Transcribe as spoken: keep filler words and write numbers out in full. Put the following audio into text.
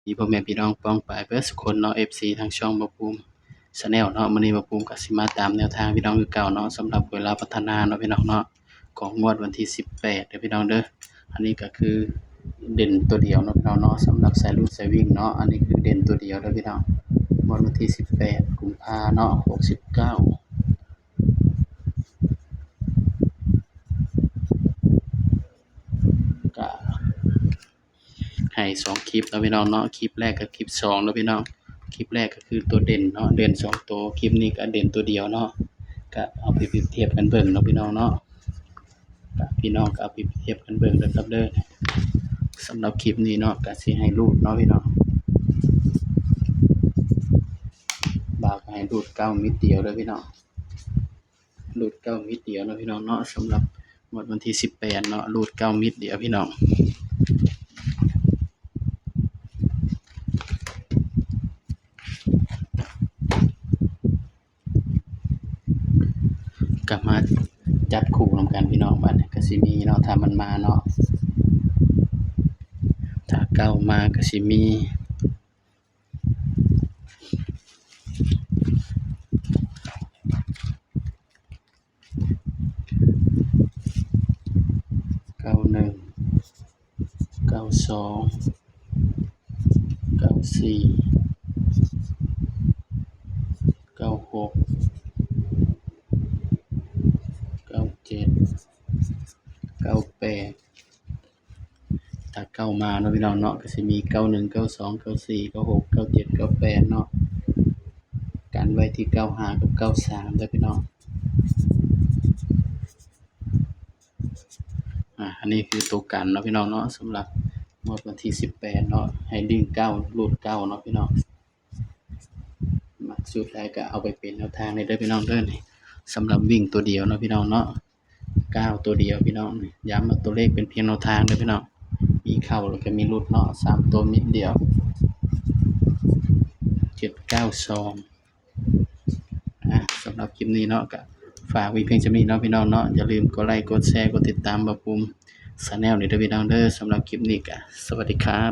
ดีพ่อแม่พี่น้องป้องปายเบิดสุคนเนาะ เอฟซี ทางช่องบ่าวภูมิ Channel เนาะ มื้อนี้บ่าวภูมิก็สิมาตามแนวทางพี่น้องคือเก่าเนาะ สำหรับหวยลาวพัฒนาเนาะพี่น้องเนาะ ของงวดวันที่สิบแปดเด้อพี่น้องเด้อ อันนี้ก็คือเด่นตัวเดียวเนาะพี่น้องเนาะ สำหรับสายรูดสายวิ่งเนาะ อันนี้คือเด่นตัวเดียวเด้อพี่น้อง งวดวันที่สิบแปดกุมภาเนาะ หกสิบเก้า ก็ให้สองคลิปเนาะพี่น้องเนาะ คลิปแรกกับคลิปสองเนาะพี่น้อง คลิปแรกก็คือตัวเด่นเนาะ เด่นสองตัว คลิปนี้ก็เด่นตัวเดียวเนาะ ก็เอาไปเปรียบเทียบกันเบิ่งเนาะพี่น้องเนาะ ก็พี่น้องก็เอาไปเปรียบเทียบกันเบิ่งเด้อครับเด้อ สำหรับคลิปนี้เนาะ ก็สิให้รูดเนาะพี่น้อง บ่าวก็ให้รูดเก้าเม็ดเดียวเด้อพี่น้อง รูดเก้าเม็ดเดียวเนาะพี่น้องเนาะ สำหรับงวดวันที่สิบแปดเนาะ รูดเก้าเม็ดเดียวพี่น้อง ก็มาจับคู่นำกันพี่น้อง บัดนี้ก็สิมีเนาะ ถ้ามันมาเนาะ ถ้าเก้ามาก็สิมี เก้าหนึ่ง เก้าสอง เก้าสี่ เก้าหก เก้าเจ็ด เก้าแปด ถ้าเก้ามาเนาะพี่น้องเนาะ ก็สิมี เก้าหนึ่ง เก้าสอง เก้าสี่ เก้าหก เก้าเจ็ด เก้าแปด เนาะ กันไว้ที่ เก้าห้า กับ เก้าสาม เด้อพี่น้อง อ่า อันนี้คือตัวกันเนาะพี่น้องเนาะ สำหรับงวดวันที่สิบแปดเนาะ ให้วิ่งเก้า รูดเก้าเนาะพี่น้อง มักชุดใดก็เอาไปเป็นแนวทางได้เด้อพี่น้องเด้อ นี่สำหรับวิ่งตัวเดียวเนาะพี่น้องเนาะ เก้าตัวเดียวพี่น้อง ย้ำว่าตัวเลขเป็นเพียงแนวทางเด้อพี่น้อง มีเข้าแล้วก็มีหลุดเนาะ สามตัวเม็ดเดียว เจ็ดเก้าสอง อ่ะ สำหรับคลิปนี้เนาะ ก็ฝากไว้เพียงเท่านี้เนาะพี่น้องเนาะ อย่าลืมกดไลค์ กดแชร์ กดติดตามบ่าวภูมิ Channel นี่เด้อพี่น้องเด้อ สำหรับคลิปนี้ก็สวัสดีครับ